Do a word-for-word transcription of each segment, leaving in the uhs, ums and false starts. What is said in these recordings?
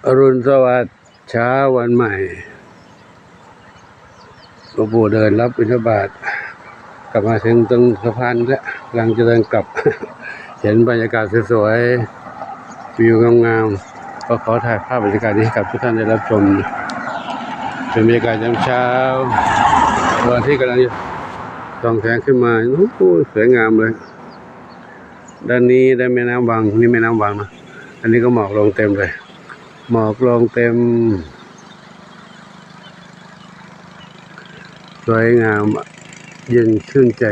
อรุณสวัสดิ์เช้าวันใหม่ หลวงปู่เดินรับบิณฑบาต กลับมาถึงตรงสะพานแล้ว กำลังจะเดินกลับ เห็นบรรยากาศสวยๆ วิวงามๆ ก็ขอถ่ายภาพบรรยากาศนี้ให้กับทุกท่านได้รับชม เป็นบรรยากาศยามเช้า วันที่กำลังจะส่องแสงขึ้นมา โอ้โห สวยงามเลย ด้านนี้ ด้านแม่น้ำวัง นี่แม่น้ำวังนะ อันนี้ก็หมอกลงเต็มเลย หมอกลงเต็ม สวยงาม เย็นชื่นใจ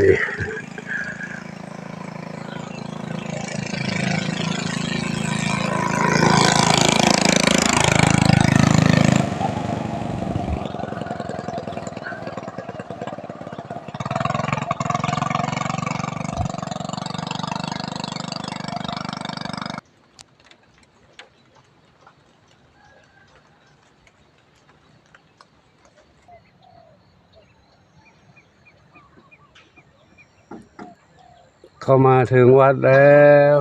เข้ามาถึงวัดแล้ว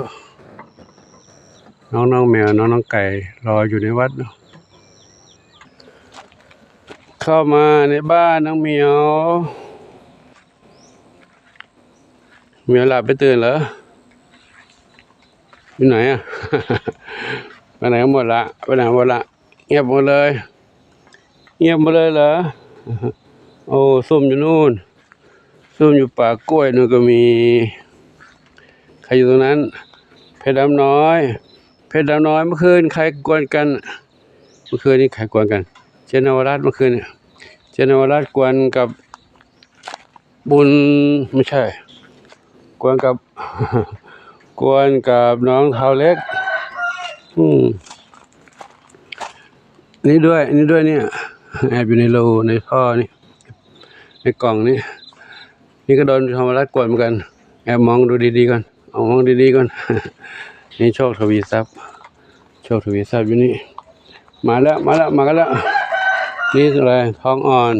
น้องๆแมว น้องๆไก่ รออยู่ในวัดเนาะ เข้ามาในบ้านน้องเหมียว เหมียวหลับไปตื่นเหรอ อยู่ไหนอะ ไปไหนกันหมดละ ไปไหนหมดละ เงียบหมดเลย เงียบหมดเลยเหรอ โอ้ ซุ่มอยู่นู่น ซุ่มอยู่ป่ากล้วยนู่นก็มี ใครอยู่ตรงนั้น เพชรดำน้อย เพชรดำน้อย เมื่อคืนใครกวนกัน เมื่อคืนนี้ใครกวนกัน เจนนวรัตน์ เมื่อคืนเนี่ย เจนนวรัตน์กวนกับบุญ ไม่ใช่ กวนกับ กวนกับน้องเทาเล็ก อืม นี่ด้วย นี่ด้วยเนี่ย แอบอยู่ในรู ในท่อนี่ ในกล่องนี่ นี่ก็โดนธรรมรัตน์กวนเหมือนกัน แอบมองดูดีๆก่อน เอามองดีๆก่อน นี่โชคทวีทรัพย์ โชคทวีทรัพย์อยู่นี่ มาแล้ว มาแล้ว มากันแล้ว นี่อะไร ทองอ่อน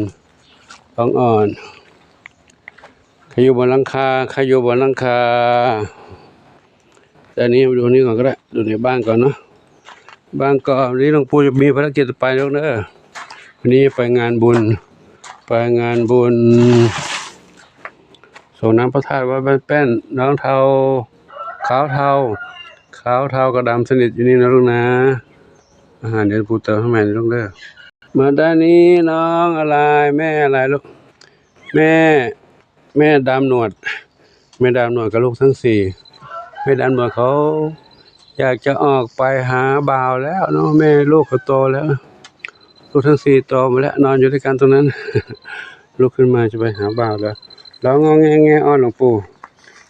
ทองอ่อน ใครอยู่บนหลังคา ใครอยู่บนหลังคา แต่อันนี้มาดูนี่ก่อนก็ได้ ดูในบ้านก่อนเนาะ บ้านก่อน วันนี้หลวงปู่จะมีภารกิจไปแล้วเด้อ วันนี้ไปงานบุญ ไปงานบุญ ส่งน้ำพระธาตุวัดบ้านแป้น น้องเทา ขาวเทา ขาวเทากับดำสนิทอยู่นี่นะลูกนะ อาหารเดี๋ยวปู่เติมให้ใหม่นะลูกเด้อ มาด้านนี้น้องอะไร แม่อะไรลูก แม่ แม่ดำหนวด แม่ดำหนวดกับลูกทั้งสี่ แม่ดำหนวดเขาอยากจะออกไปหาบ่าวแล้วเนาะ แม่ลูกเขาโตแล้ว ลูกทั้งสี่โตหมดแล้ว นอนอยู่ด้วยกันตรงนั้น ลุกขึ้นมาจะไปหาบ่าวแล้ว ร้องงอแงแงอ้อนหลวงปู่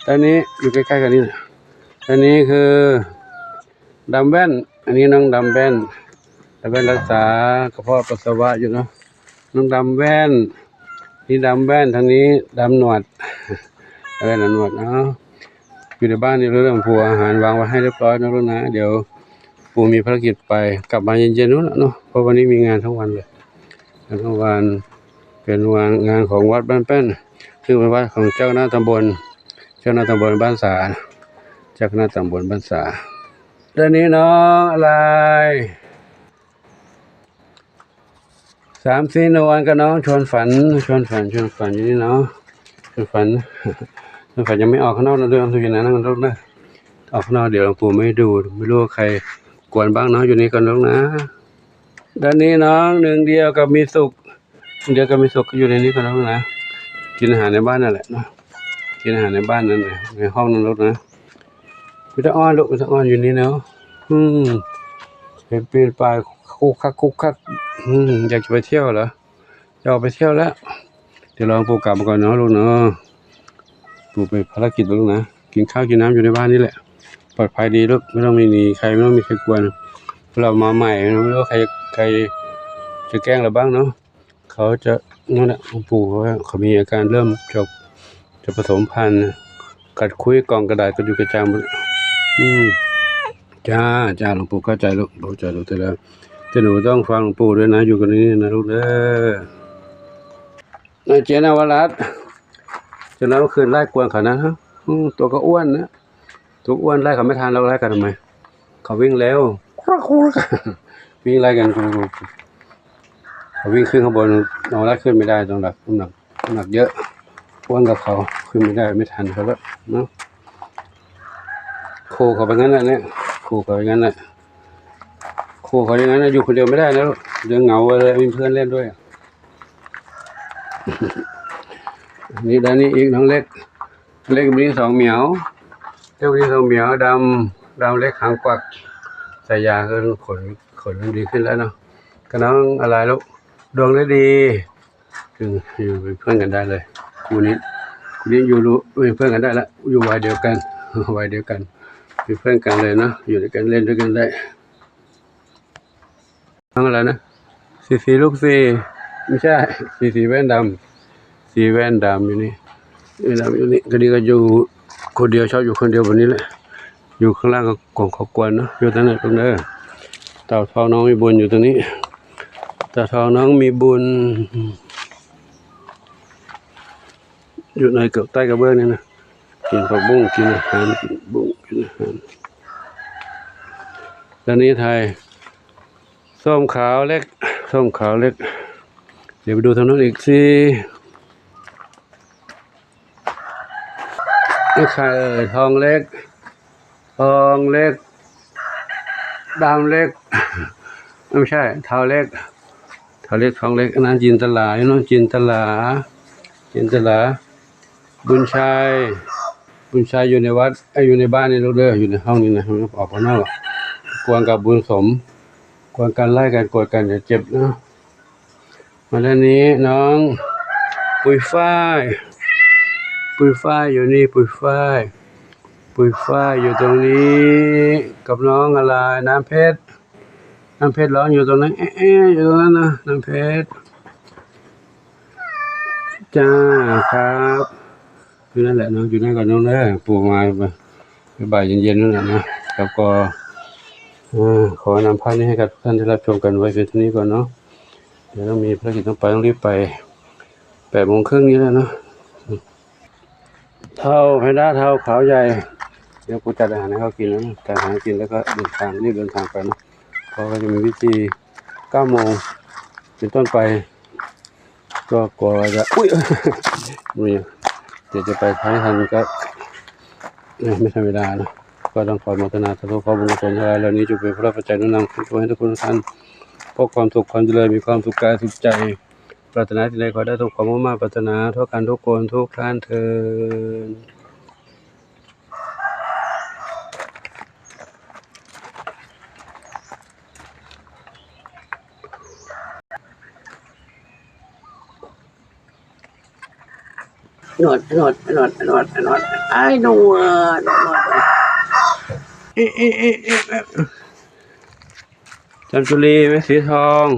ด้านนี้อยู่ใกล้ๆกันนี่แหละ ด้านนี้คือ ดำแว่น อันนี้น้องดำแว่น ดำแว่นรักษากระเพาะปัสสาวะอยู่เนาะ น้องดำแว่น นี่ดำแว่น ทางนี้ดำหนวด ดำแว่นดำหนวด เอ้า อยู่ในบ้านนี่เรื่องปู่อาหารวางไว้ให้เรียบร้อยนะลูกนะ เดี๋ยวปู่มีภารกิจไป กลับมาเย็นๆนู่นน่ะเนาะ เพราะวันนี้มีงานทั้งวันเลย งานทั้งวัน เป็นวัน งานของวัดบ้านแป้น ซึ่งเป็นวัดของเจ้าคณะตำบล เจ้าคณะตำบลบ้านสา เจ้าคณะตำบลบ้านสา ด้านนี้น้องอะไร สามสี่นวลกับน้องชวนฝัน ชวนฝัน ชวนฝันอยู่นี่เนาะ ชวนฝัน ชวนฝันยังไม่ออกข้างนอกนะ เดินอยู่นะ นั่งรถนะ ออกข้างนอกเดี๋ยวหลวงปู่ไม่ให้ดู ไม่รู้ว่าใครกวนบ้างเนาะ อยู่นี่ก่อนลูกนะ ด้านนี้น้องหนึ่งเดียวกับมีสุข เดียวกับมีสุขอยู่ในนี้ก่อนลูกนะ กินอาหารในบ้านนั่นแหละนะ กินอาหารในบ้านนั่นแหละ ในห้องนั่นลูกนะ ไม่ต้องอ้อนลูก ไม่ต้องอ้อน อยู่นี่เนาะ อืม เห็นปีนป่ายคุกคักคุกคัก อืม อยากจะไปเที่ยวเหรอ จะออกไปเที่ยวแล้ว เดี๋ยวรอปู่กลับมาก่อนเนาะลูกเนาะ ปู่ไปภารกิจแล้วลูกนะ กินข้าวกินน้ำอยู่ในบ้านนี่แหละ ปลอดภัยดีลูก ไม่ต้องมีหนีใคร ไม่ต้องมีใครกวน เรามาใหม่ ไม่รู้ว่าใคร ใครจะแกล้งเราบ้างเนาะ เขาจะ นั่นแหละ หลวงปู่เขาว่าเขามีอาการเริ่มจะ จะผสมพันธุ์ กัดคุ้ยกล่องกระดาษกระจุยกระจายหมด อืม จ้า จ้า หลวงปู่เข้าใจลูก เข้าใจลูก แต่แล้ว แต่หนูต้องฟังหลวงปู่ด้วยนะ อยู่กันนี่นะลูกเด้อ นายเจนนวรัตน์ จนแล้วเมื่อคืนไล่กวนเขานะ อืม ตัวก็อ้วนนะ ตัวอ้วนไล่เขาไม่ทัน เราไล่กันทำไม เขาวิ่งเร็ว ครักครัก มี วิ่งไล่กัน เขาวิ่งขึ้นข้างบน น้องไล่ขึ้นไม่ได้ น้ำหนัก น้ำหนัก น้ำหนักเยอะ อ้วนกับเขา ขึ้นไม่ได้ ไม่ทันเขาแล้วเนาะ โคเขาไปงั้นแหละเนี่ย โคเขาไปงั้นแหละ โคเขาอย่างนั้นนะ อยู่คนเดียวไม่ได้แล้ว เดี๋ยวเหงาเลย มีเพื่อนเล่นด้วย นี่ด้านนี้อีก น้องเล็ก เล็กมีสองเหมียว เล็กมีสองเหมียว ดำ ดำเล็กหางกวัก ใส่ยาคือขน ขนมันดีขึ้นแล้วเนาะ ก็น้องอะไรลูก ดวงฤดี คืออยู่เป็นเพื่อนกันได้เลย คู่นี้ คู่นี้อยู่รู้ เป็นเพื่อนกันได้ละ อยู่วัยเดียวกัน วัยเดียวกัน เป็นเพื่อนกันเลยเนาะ อยู่ด้วยกัน เล่นด้วยกันได้ น้องอะไรนะ สีสีลูกสี่ ไม่ใช่ สีสีแว่นดำ สีแว่นดำอยู่นี่ แว่นดำอยู่นี่ ก็ดีก็อยู่คนเดียว ชอบอยู่คนเดียวแบบนี้แหละ อยู่ข้างล่างก็กงเขากวนเนาะ อยู่ตรงไหนตรงเด้อ เต่าทองน้องมีบุญอยู่ตรงนี้ เต่าทองน้องมีบุญ อยู่ในเกือบใต้กระเบื้องนี่นะ กินผักบุ้ง กินอาหาร กินผักบุ้ง กินอาหาร ด้านนี้ไทย ส้มขาวเล็ก ส้มขาวเล็ก เดี๋ยวไปดูทางนู้นอีกสิ นี่ใครเอ่ย ทองเล็ก ทองเล็ก ดำเล็ก ไม่ใช่ เทาเล็ก เทาเล็ก ทองเล็ก อันนั้นจินตลา อยู่โน่นจินตลา จินตลา บุญชัย บุญชัยอยู่ในวัด เอ้ย อยู่ในบ้านนี่ลูกเด้อ อยู่ในห้องนี้นะ ออกไปนอก กวนกับบุญสม กวนกัน ไล่กัน กวนกัน เดี๋ยวเจ็บนะ มาด้านนี้น้องปุยฝ้าย ปุยฝ้ายอยู่นี่ ปุยฝ้าย ปุยฝ้ายอยู่ตรงนี้ กับน้องอะไร น้ำเพชร น้ำเพชรร้องอยู่ตรงนั้น เอ๊ะเอ๊ะ อยู่ตรงนั้นนะ น้ำเพชร จ้าครับ อยู่นั่นแหละน้อง อยู่นั่นก่อนน้องเด้อ ปู่มาบ่ายๆ เย็นๆ นั่นแหละนะ แล้วก็ เอ่อ ขอนำภาพนี้ให้กับทุกท่านได้รับชมกันไว้เพียงเท่านี้ก่อนเนาะ เดี๋ยวต้องมีภารกิจต้องไป ต้องรีบไป แปดโมงครึ่งนี้แล้วเนาะ เฒ่าแพนด้า เฒ่าขาวใหญ่ เดี๋ยวกูจัดอาหารให้เขากินแล้วนะ จัดอาหารกินแล้วก็เดินทาง รีบเดินทางไปเนาะ เพราะว่าจะมีพิธีเก้าโมงเป็นต้นไป ก็กลัวว่าจะ อุ๊ย นี่ เดี๋ยวจะไปไม่ทันก็ เอ้ย ไม่ธรรมดานะ ก็ต้องขออนุโมทนาสาธุ ขอบุญกุศลทั้งหลายเหล่านี้จงเป็นพระปัจจัยหนุนนำให้ทุกคนทุกท่านพบความสุขความเจริญ มีความสุขกายสุขใจ ปรารถนาสิ่งใดขอได้สมความมุ่งมา่ปรารถนาทั่วกันทุกคนทุกท่านเทอญ นวด นวด นวด นวด นวด ไอ้นวด นวด เอ๊ะ เอ๊ะ เอ๊ะ เอ๊ะ เอ๊ะ จามจุลี แม่สีทอง